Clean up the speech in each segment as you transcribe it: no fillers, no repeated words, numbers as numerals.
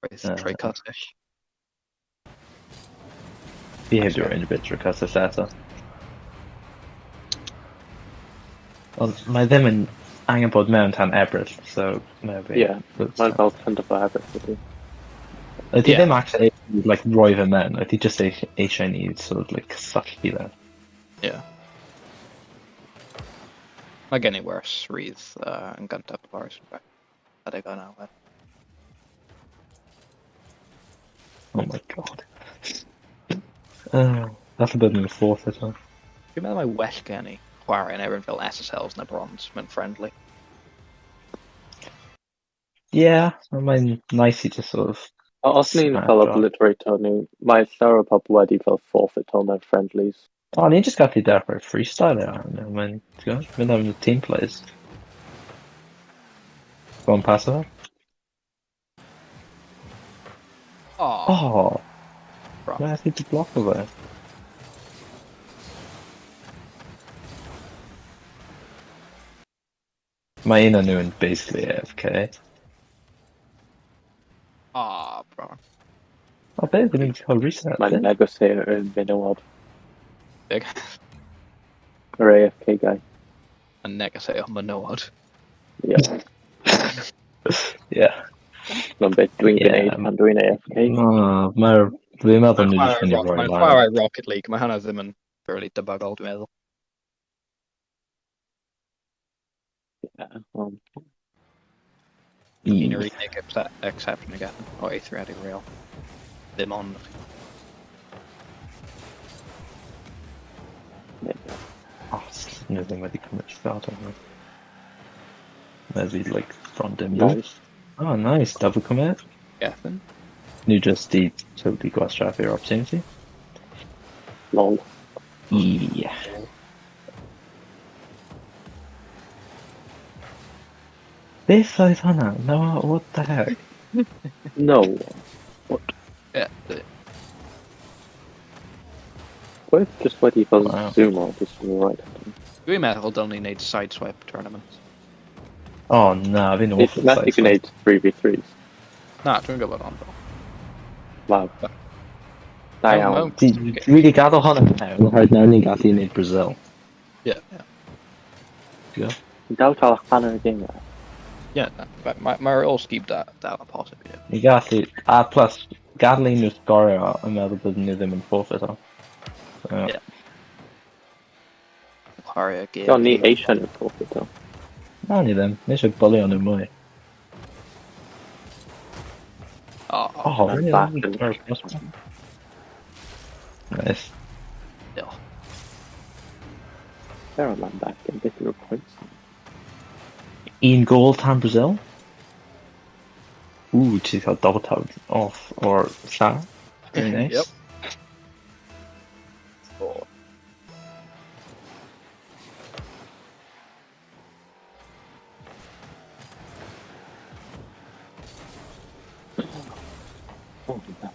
Roedd trwy cysill. Fi heb di rhoi unrhyw beth trwy cysill eto. Ond mae ddim yn angen bod mewn tan Ebrill, so mae fi... Ie, mae'n fel kind of Ebrill ydy. Ydy ddim actually like, rhoi fe mewn, ydy just eisiau ni sort of like cysylltu fe. Ie. Mae gen i wers rydd yn gyntaf Boris. Adeg yna, wel. Oh my god. Falle bod nhw'n fourth eto. Dwi'n meddwl mae well gen i chwarae yn erbyn fel SSLs na bronze mewn friendly. Yeah, mae'n nice i just sort of... Os ni'n fel obliterator nhw, mae llawer o pobl wedi fel forfeit mewn friendlies. O, ni'n just gallu dechrau freestyle ar nhw, mae'n, ti'n gwybod, mynd am y team plays. Go on, pass it. Oh. Oh. Mae allu di bloco fe. Mae un o'n nhw yn basically AFK. Ah, bro. O, be, ddim yn cael reset. Mae'n negotiator yn menywod. Big. Yr AFK guy. Yn negotiator menywod. Yeah. Yeah. Mae'n beth dwi'n gwneud pan dwi'n AFK. No, mae'r... Dwi'n meddwl nhw jyst mynd i roi lan. Mae'n chwarae Rocket League, mae hwnna ddim yn really debygol, dwi'n meddwl. Yeah, Un o'r unig exception again, o eithriedig real. Ddim ond. Oh, nhw ddim wedi cymryd start o'n nhw. Meddu, like, front dim. Nice. Oh, nice. Double commit. Gethin. Nhw just di totally gwastraffu'r opportunity. Lol. Yeah. Beth oedd hwnna? No, what the heck? No. What? Yeah. We're just wedi fel zoom o, just right. Dwi'n meddwl dylwn ni wneud sideswipe tournaments. Oh na, fi'n awful It's methu gwneud 3v3s. Na, dwi'n gwybod ond. Wow. Da iawn. Dwi wedi gadael hwn yn mewn, oherwydd nawr ni'n gallu gwneud Brazil. Ie, ie. Ti'n Dal cael hanner y game. Ie, mae'r all scheme da, dal yn posib, ie. Ni gallu, a plus, gadael i nhw sgorio yn meddwl bod nhw ddim yn forfeit o. Ie. Chwarae gêm. O'n ni eisiau nhw forfeit o. Na, ni ddim. Ni eisiau bwlio nhw mwy. Oh, really? Nice. Diolch. They're on land back and bit of points. Un gol tan Brazil? Ooh, ti'n cael double tap off o'r llaw. Very nice. Yep. Oh. Oh, no.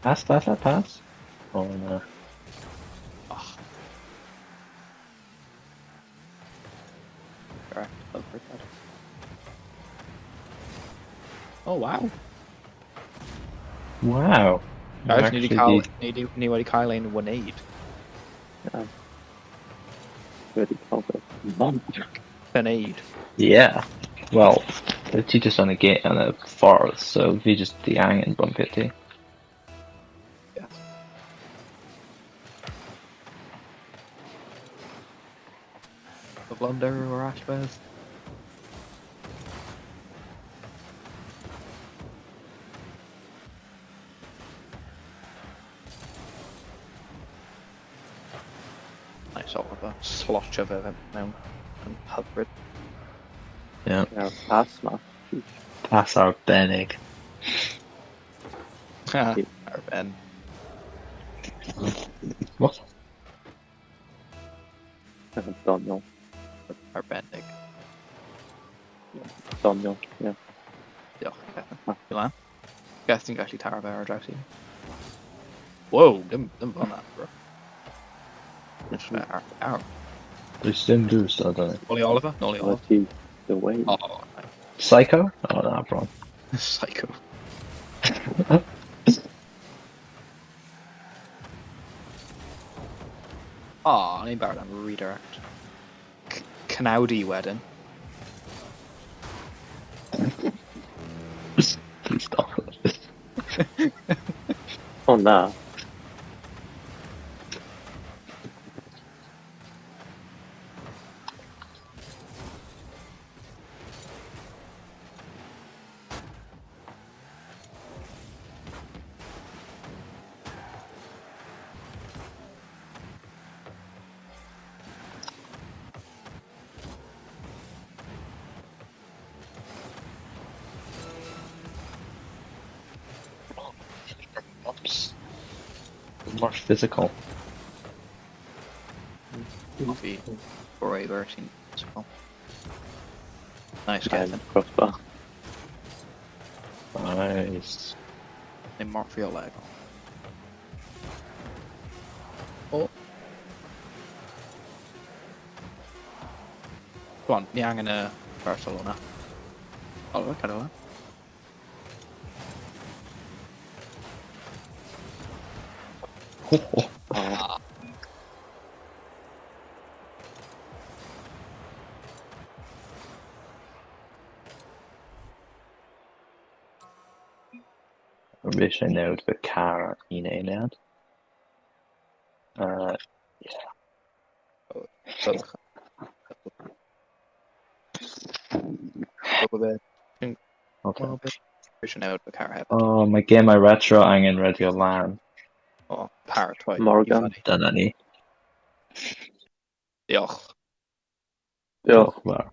Pass, pass, pass. Oh no. Oh. Correct. Oh wow. Wow. Guys, ni wedi cael ein wneud. Yeah. Wedi cael Wneud. Yeah. Well, ti just on a gate on a ffordd, so fi just di angen bumpio ti. Yes. The blunder or Ashworth. Nice sort of a slotch of it mewn yn hyfryd. Yeah. Yeah, pass ma. Pass arbennig. Arben. What? Doniol. Arbennig. Doniol, ie. Diolch, Gethin. Lan. Gethin gallu taro fe ar y draws i. Wow, dim fan'na, bro. Ar. Does dim boost, I don't know. Nôl i Oliver, nôl i O, Oliver. ti, the way. Oh, Psycho? Oh, na, bron. psycho. Oh, o'n i'n barod am redirect. Cnawdi wedyn. Please stop. O na. Oops. More physical. Coffee forever sy'n physical. Nice, And Gethin. crossbar. Nice. Neu morffioleg. O. Go on, ni angen y Barcelona. Oliver, cadw lan. Oh, Oh, I wish I newid fy car un eiliad. Bylch. Gwybod be? Okay. Wel, beth? Eisiau newid fy car hefyd. Oh, mae gemau retro angen redio lan. O, paratoi. Morgan. I fyny. Dyna ni. Diolch. Diolch. yn fawr.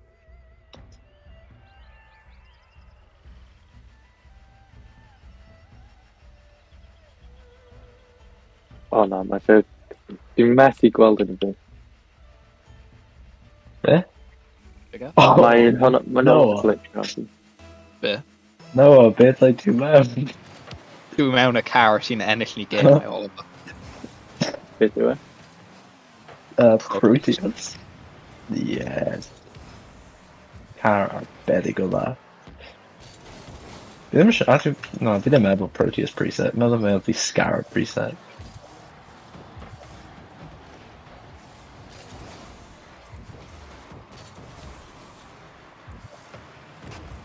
O na, mae fe... Dwi'n methu gweld unrhyw beth. Be? Be? Oh, Mae hwnna... Mae'n No. no. glitch arall. Be? No, beth oedd ti mewn? Dwi mewn y car sy'n ennill ni gemau, Oliver. Beth yw e? Proteus. Yes. Car arbennig o dda. Fi ddim eisiau... Actually, no, fi ddim efo Proteus preset. Meddwl fe oedd fi Scarab preset.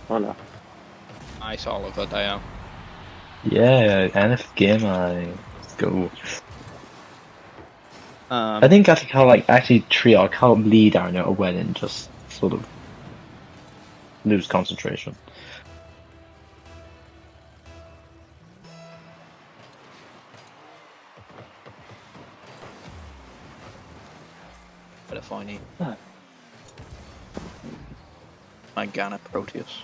O na. Nice, Oliver, da iawn. Yeah, ennill gemau. Let's go. I think gallu cael, like, actually trio, cael lead arno a wedyn just sort of lose concentration. Bit of funny. Ah. Mae gan y Proteus.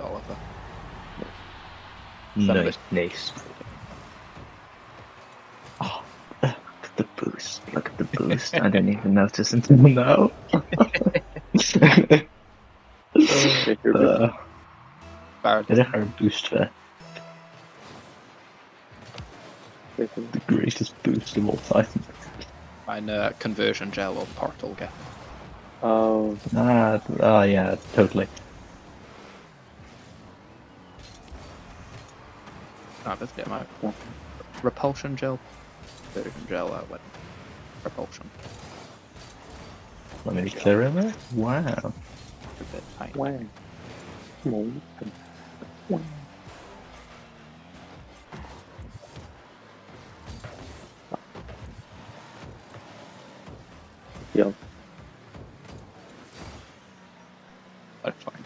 Oliver. Son of a- Nice. Nice. Oh, look at the boost. Look at the boost. I didn't even notice until now. Beth yw'r beth? Barod. Edrych ar y boost fe. Beth yw- The greatest boost of all time. Mae'n conversion gel o Portal Gethin. Oh, Ah, oh yeah, totally. Na, beth ydy e, mae repulsion gel. Conversion gel a wedyn repulsion. Let me clear it there. Wow. A bit tiny. wow. Come on. Wow. Diolch. That's fine.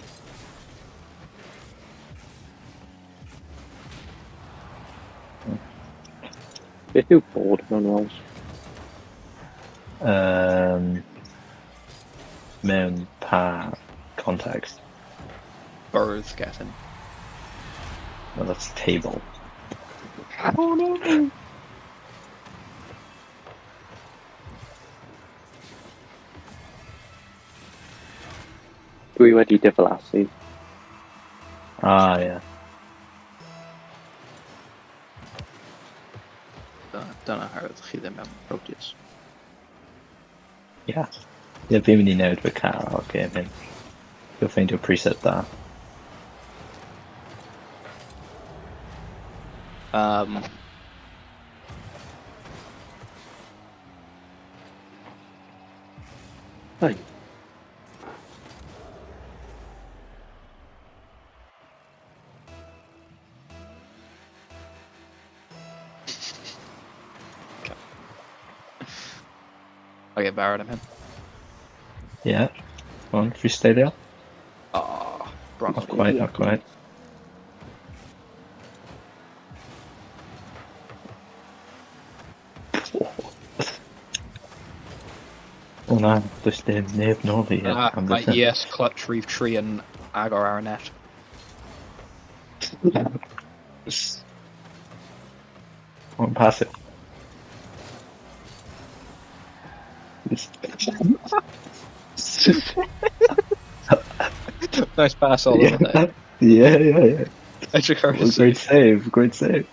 Beth yw bod mewn Welsh? Mewn pa context. Bwrdd, Gethin. No, that's table. Oh no! Dwi wedi diflasu. Ah, yeah. Dyna herwydd chi ddim mewn Proteus. Yeah. Yeah, fi'n mynd i newid fy car ar game hyn. Go ffeindio preset da. Ai. Okay, barod am hyn. Yeah. Come on, freestyle. Oh, bron. Not quite, not quite. Oh na, does dim neb nôl fi. Ah, am mae ddysgu. ES Clutch Rhif 3 yn agor ar y net. Won't pass it. Nice pass all over there. Yeah. Edrych ar Well, great save, great save.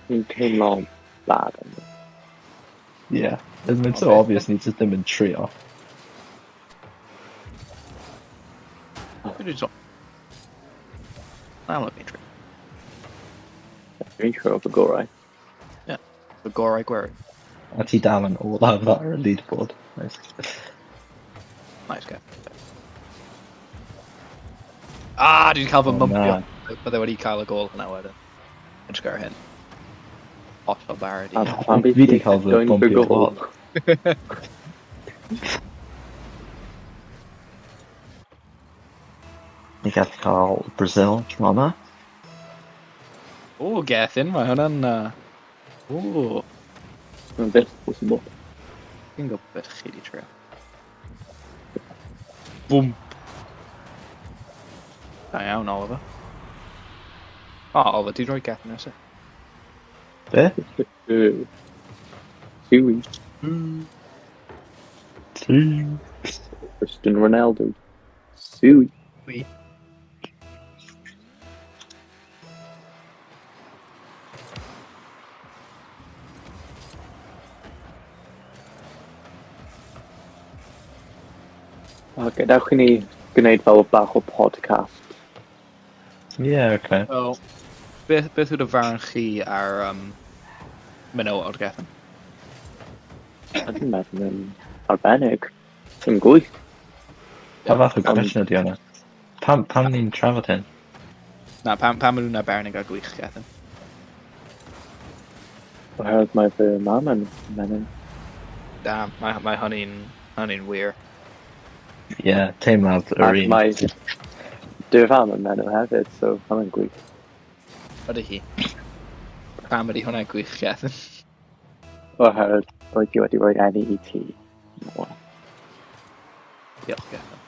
Ni'n teimlo'n bad am hyn. Yeah. It's so obvious ni jyst ddim yn trio. Na, let me trio. Dwi'n siŵr o fy gorau. Y gorau gwerin. A ti dal yn olaf ar y leaderboard. Nice. Nice guy. Ah, dwi wedi cael fy Oh, mympio. na. Bydde wedi cael y gol hwnna wedyn. Edrych ar hyn. Hollol barod A i. pam Fi 'di cael fy Dwi'n bumpio gol. lot. Ni gallu cael Brazil tro yma. O, Gethin, mae hwnna'n... O, Mae'n beth posibl. fi'n gwybod beth chi wedi trio. Bwm. Da iawn, Oliver. O, Oliver, ti roi Gethin nesaf? Be? Sui. Two. Cristiano Ronaldo. Sui. Sui. O, gadewch i ni gwneud fel bach o podcast. Yeah, okay. Wel, beth yw dy farn chi ar menywod, Gethin? A dwi'n meddwl yn arbennig. Yn gwych. Pa fath o gwestiwn ydi hwnna? Pam ni'n trafod hyn? Na, pam maen nhw'n arbennig a gwych, Gethin? Oherwydd mae fy mam yn menyn. Damn, mae hynny'n wir. Yeah, teimlad yr Ac un. mae dy fam yn menyw hefyd, so hwnna'n gwych. Ydy hi. Pam ydy hwnna'n gwych, Gethin? Oherwydd roedd ti wedi rhoi enni i ti. Wel, Diolch, Gethin.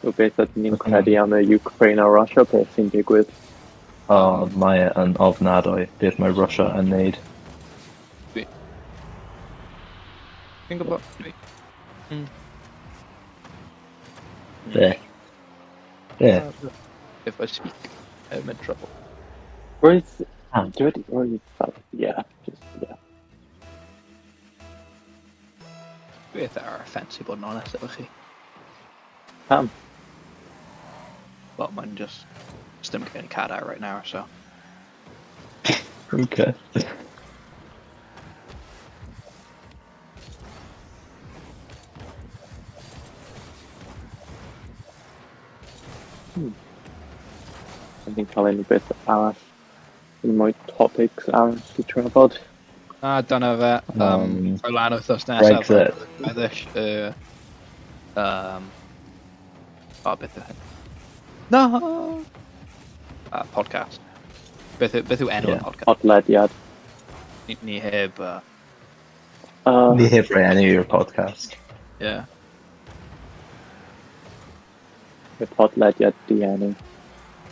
O beth ydyn ni'n credu am y Ukraine a Russia peth sy'n digwydd. O, mae e yn ofnadwy beth mae Russia yn neud. Fi'n gwybod. Dwi. Be? Be? If I speak, I'm in trouble. Roedd... Pam? Dwi wedi... Roedd fel... Yeah, just, yeah. Dwi eitha ar y ffens i bod yn onest efo chi. Pam? Well, mae'n just... Just ddim gen i cadair right now, so... Okay. Dwi'n cael unrhyw beth arall. Un mwy topics arall i trafod. A dyna fe. O'r lan wythnos nesaf. Brexit. Weddill y... O, beth yw hyn? No! Podcast. Beth yw enw y Ie. podcast? Podlediad. Ni heb... Ni heb rhoi enw i'r podcast. Yeah. Y podlediad dienw.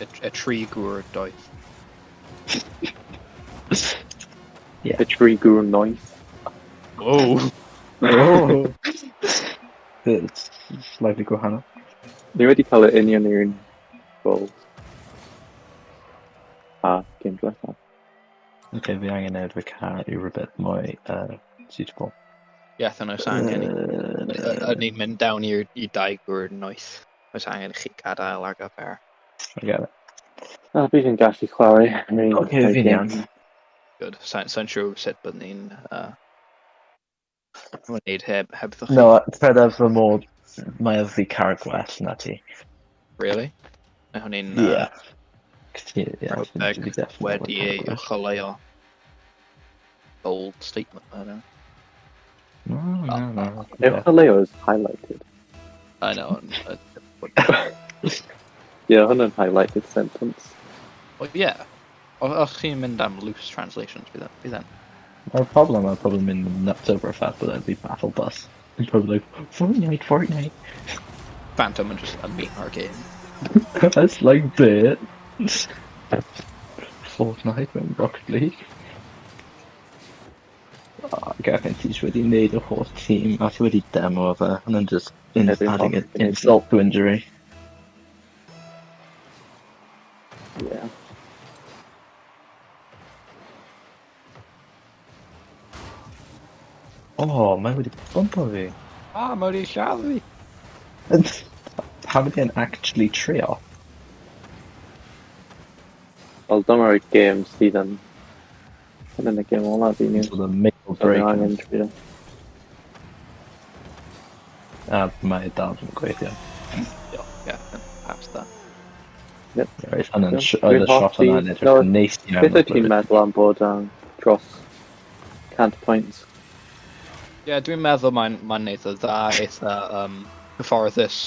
Y tri gŵr doeth. Yeah. Y tri gŵr noeth. Whoa! Oh. It's slightly gwahanol. Ni wedi cael y union un goals. A game diwethaf. Okay, fi angen newid fy car i rhywbeth mwy suitable. Ie, yeah, oes angen i. Ni'n mynd down i'r i dau gŵr noeth. Oes angen i chi gadael ar gyfer. I get it. Ah, bydd yn gallu chwarae. Ocê, fi'n iawn. Good. Sa'n siŵr sut byddwn ni'n wneud hebddo chi. No, credaf fy mod mae o fi car gwell na ti. Really? Mae hwnni'n Yeah. Yeah, Rhywbeth fi definitely wedi efo ei car gwell. uwcholeuo. Bold statement yna. No, no, no. Uwcholeuo is highlighted. I know. Yeah, hwnna'n highlighted sentence. Well, yeah. Os chi'n mynd am loose translations, bydd yn. Mae'r problem, mae'r problem mynd nuts over y ffaith bod e'n Battle Bus. Yn probably like, Fortnite, Fortnite. Phantom yn just ymuno ar game. That's like bit. Fortnite mewn Rocket League. Oh, Gavin, ti jyst wedi wneud y holl tîm, a ti wedi demo fe, and then just Every adding hot an insult to injury. Yeah. Oh, mae wedi bumpo fi. Ah, mae wedi lladd fi. Pam ydy e'n actually trio? Wel, dyma'r gêm sydd yn... Yn y gêm olaf i ni. So the make or So break. angen trio. A mae dal yn gweithio. Diolch, yeah, pass that. Right, and then Ie. oedd y Dwi'n shot hoffi- yna yn edrych no, yn neis iawn. Beth wyt ti'n meddwl am bod dros 100 points? Ie, yeah, dwi'n meddwl mae'n eitha dda, eitha cyfforddus.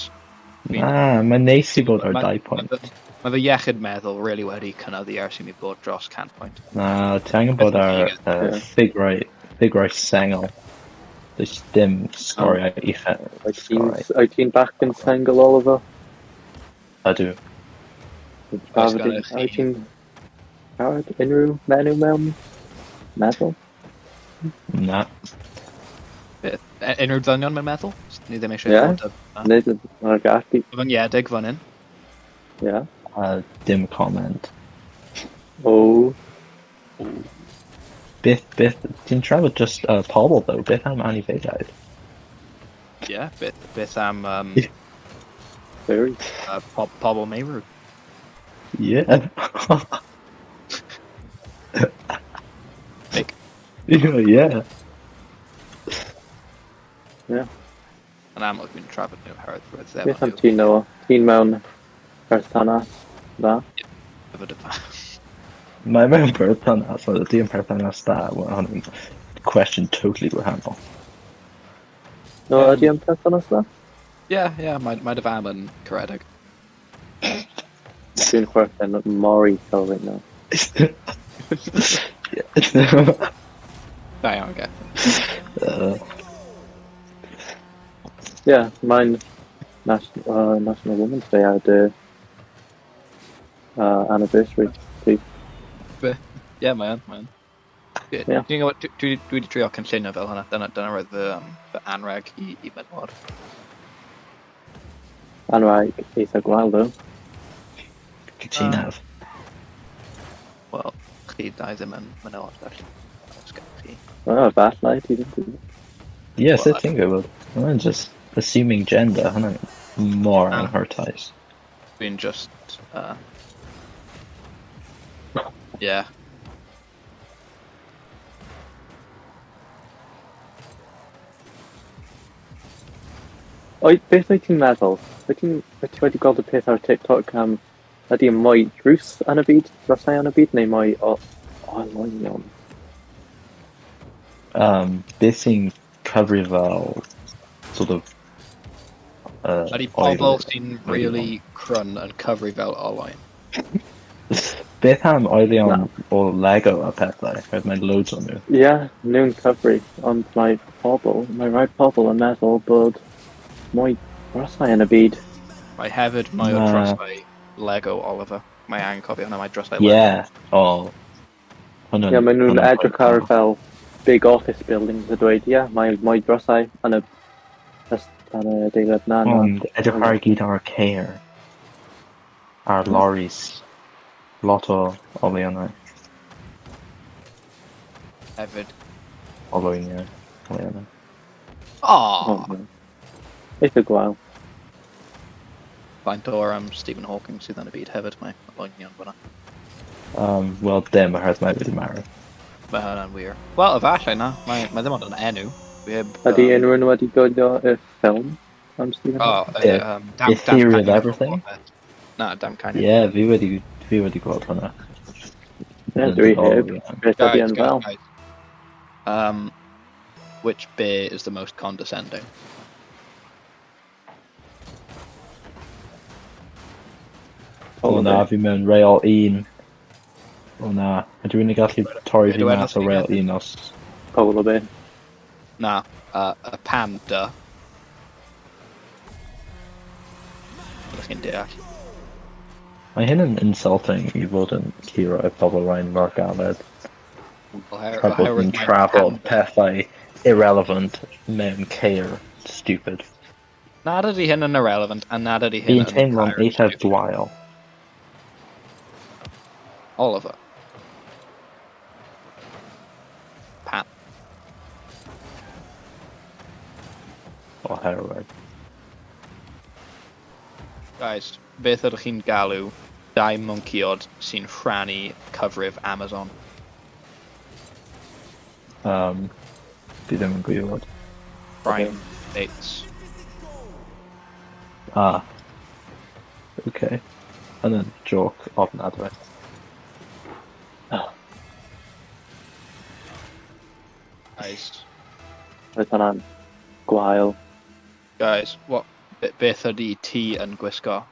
Ah, mae'n neis i bod ar 2 pwynt. Mae fy iechyd meddwl really wedi cynyddu ers i mi bod dros 100 pwynt. Na, ti angen bod ar Ie. ffigurau sengl. Does dim sgoriau uchel. Wyt ti'n bach yn sengl, Oliver? Ydw. Oes gennych chi- Wyt ti'n siarad unrhyw menyw mewn meddwl? Na. Beth? Unrhyw ddynion mewn meddwl? Ni ddim eisiau Ie. bod y... Nid yn gallu, Fy ngedig fan hyn. ie. Dim comment. O, Beth, ti'n trafod just pobl though, beth am anifeiliaid? Ie, yeah, beth am Ie. very. pobl meirw? Yeah. Big. Yeah. Yn amlwg dwi'n trafod nhw herwydd roedd ddim Beth am ti, Noah? Ti'n mewn perthynas dda? Efo dy fam. Mae mewn perthynas, oedd ydy yn perthynas da, wel, hwn yn question totally gwahanol. No, ydy yn perthynas dda? Ie, ie, mae dy fam yn caredig. Dwi'n chwerthin mor uchel right now. Da iawn, Gethin. Yeah, mae'n National Women's Day ar dy anniversary. Ti. Ie, mae yn, mae yn. Ie. Dwi'n gwybod, dwi wedi trio cynllunio fel hwnna, dyna roedd fy anreg i menywod. Anrheg eitha gwael, though. Cytunaf. Wel, chi dau ddim yn menywod, felly. Oes gen chi. Oh, efallai, ti ddim gwybod. Yes, Well, I think I would. I'm just assuming gender, hwnna'n mor Ah. anghwrtais. Dwi'n just... Yeah. Oi, beth wyt ti'n meddwl? Wyt ti wedi gweld y peth ar TikTok am ydy mwy drws yn y byd, drysau yn y byd, neu mwy o olwynion? Beth sy'n cyfri fel sort of Ydy pobl sy'n really crwn yn cyfri fel olwyn? Beth am oelion o Lego a pethau? Roedd mae'n loads o nhw. Ie, yeah, nhw'n cyfri, ond mae pobl, mae rai pobl yn meddwl bod mwy drysau yn y byd. Mae hefyd mwy o Na. drysau Lego, Oliver. Mae angen cofio hwnna, mae drysau Ie, Lego. yeah. O. Hwnnw'n- Ie, yeah, maen nhw'n hwnnw'n edrych quite ar cool. fel big office buildings a dweud, ie, yeah, mae mwy drysau yn y, yn y adeilad na. Na. Ond edrych ar gyd ar ceir. Ar lorries. Lot o olionnau. Hefyd. Olwyniau. Olionnau. Oh! Oh, no. Eitha gwael. Faint o'r Stephen Hawking sydd yn y byd hefyd, mae olwynion fyna. Wel, dim, oherwydd mae wedi marw. Mae hwnna'n wir. Wel, efallai na. Mae ddim ond yn enw. Fi heb, Ydy unrhyw un wedi gwylio y ffilm am Stephen Oh, Hawking? The Theory of Everything? Na, damcaniaeth. Ie, yeah, fi wedi gweld hwnna. Ie, dwi heb. Beth ydy Guys, yn guys, fel? guys. Which bear is the most condescending? O na, fi mewn reol 1. O na, ydw i'n gallu torri fi Ydw i'n mas o gallu reol 1 os... Polar bear. Na, y panda. Ydych chi'n deall? Mae hyn yn insulting i fod yn curo y pobl rhain mor galed. Tra bod Oherwydd ni'n mae'n trafod panda. pethau irrelevant mewn ceir. Stupid. Nad ydy hyn yn irrelevant, a nad ydy hyn Fi'n yn teimlo'n entirely eithaf stupid. gwael. Oliver. Pam. Oherwydd. Guys, beth ydych chi'n galw dau mwnciod sy'n rhannu cyfrif Amazon? Fi ddim yn gwybod. Prime dates. Ah. Okay. Yna'n joke ofnadwy. Oh. Guys, Roedd hwnna'n gwael. guys, what, beth ydy ti yn gwisgo?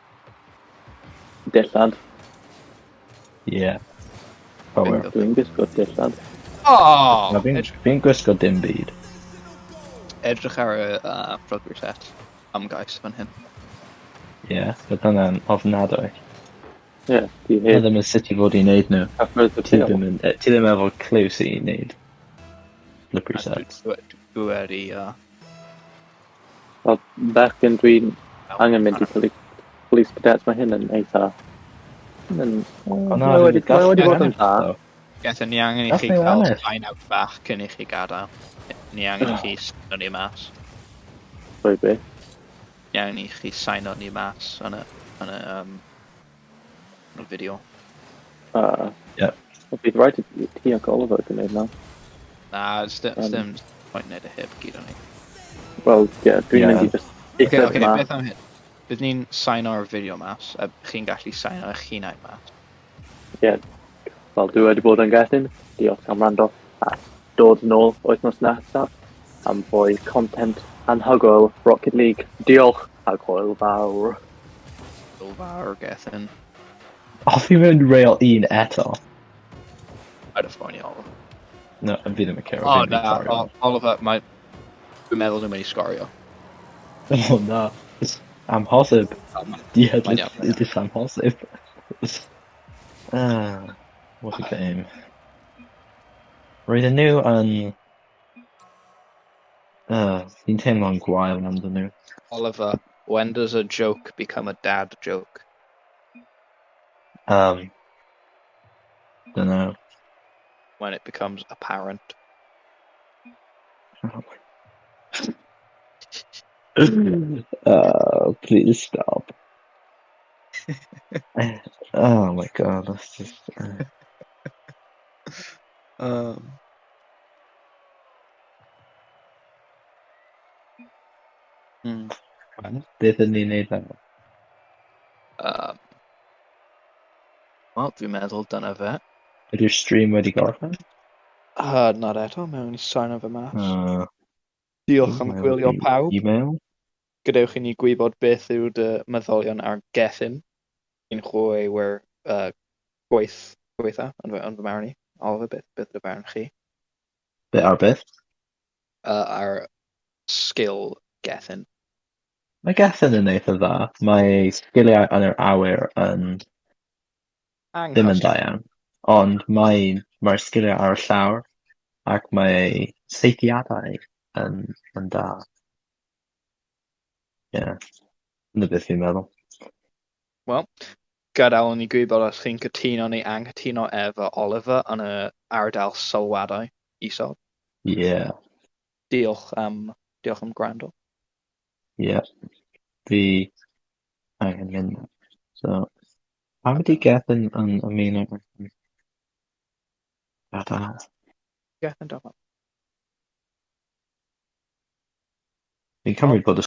Dillad. Yeah. Power. Bingo. Dwi'n gwisgo dillad. Oh! Na, fi'n gwisgo dim byd. Edrych ar y rugby set ymgais fan hyn. Ie, bydd hwnna'n ofnadwy. Ie, di Hynna heb ddim yn sut i fod i wneud nhw. cyffwrdd y Ti pêl. ddim yn, ti ddim efo clue sy'n i wneud. Slippery sets. Dwi wedi... Wel, bechgyn, dwi'n angen mynd i police cadets, mae hyn yn eitha... Yn... O na, Mae wedi, mae wedi bod yn dda. Gethin, ni angen i Gall chi ni cael ennill. sign out bach cyn i chi gadael. Ni angen i chi signo ni mas. Sorry, be? Ni angen i chi signo ni mas yn y fideo. Ie. Bydd rhaid i ti ac Oliver gwneud na. Na, dim pwynt wneud y heb gyda ni. Wel, ie, dwi'n Ie. mynd i just Oce, eistedd oce, yma. beth am hyn? Bydd ni'n signo'r fideo mas, a chi'n gallu signo eich hunain mas. Ie, wel, dwi wedi bod yn Gethin. Diolch am wrando. A dod nôl wythnos nesaf am fwy content anhygoel Rocket League. Diolch a hwyl fawr. Hwyl fawr, Gethin. O, fi mewn rail 1 eto. I'd have phone Oliver. No, fi ddim yn curo. O, fi'n na, sori. Oliver, mae... Dwi'n meddwl nhw'n mynd i sgorio. O, na. Amhosib. Ie, Mae'n iawn, mae'n it is amhosib. Ah, what a game. Roedden nhw yn... Fi'n teimlo'n gwael amdyn nhw. Oliver, when does a joke become a dad joke? Don't know. When it becomes apparent. Oh my... Please stop. Oh my god, that's just... Beth ydyn ni'n neud nawr? Wel, dwi'n meddwl dyna fe. Ydy'r stream wedi gorffen? Not eto, mewn i sign fe mas. Diolch am Email gwylio pawb. Email? Gadewch i ni gwybod beth yw dy meddylion ar Gethin, un chwaraewyr gwaetha yn fy marn i. Oliver, beth yw dy barn chi? Be ar beth? Ar sgil Gethin. Mae Gethin yn eitha dda. Mae ei sgiliau yn yr awyr yn ddim yn dda iawn. Ond mae'r sgiliau ar y llawr ac mae ei saethiadau yn dda. Ie. Yeah. Dyna beth fi'n meddwl. Wel, gadael i ni gwybod os chi'n cytuno neu anghytuno efo Oliver yn y ardal sylwadau isod. Yeah. Diolch am gwrando. Yeah. Fi angen mynd. So, pam ydy Gethin yn ymuno? Gadael. Gethin.com. Fi'n cymryd bod y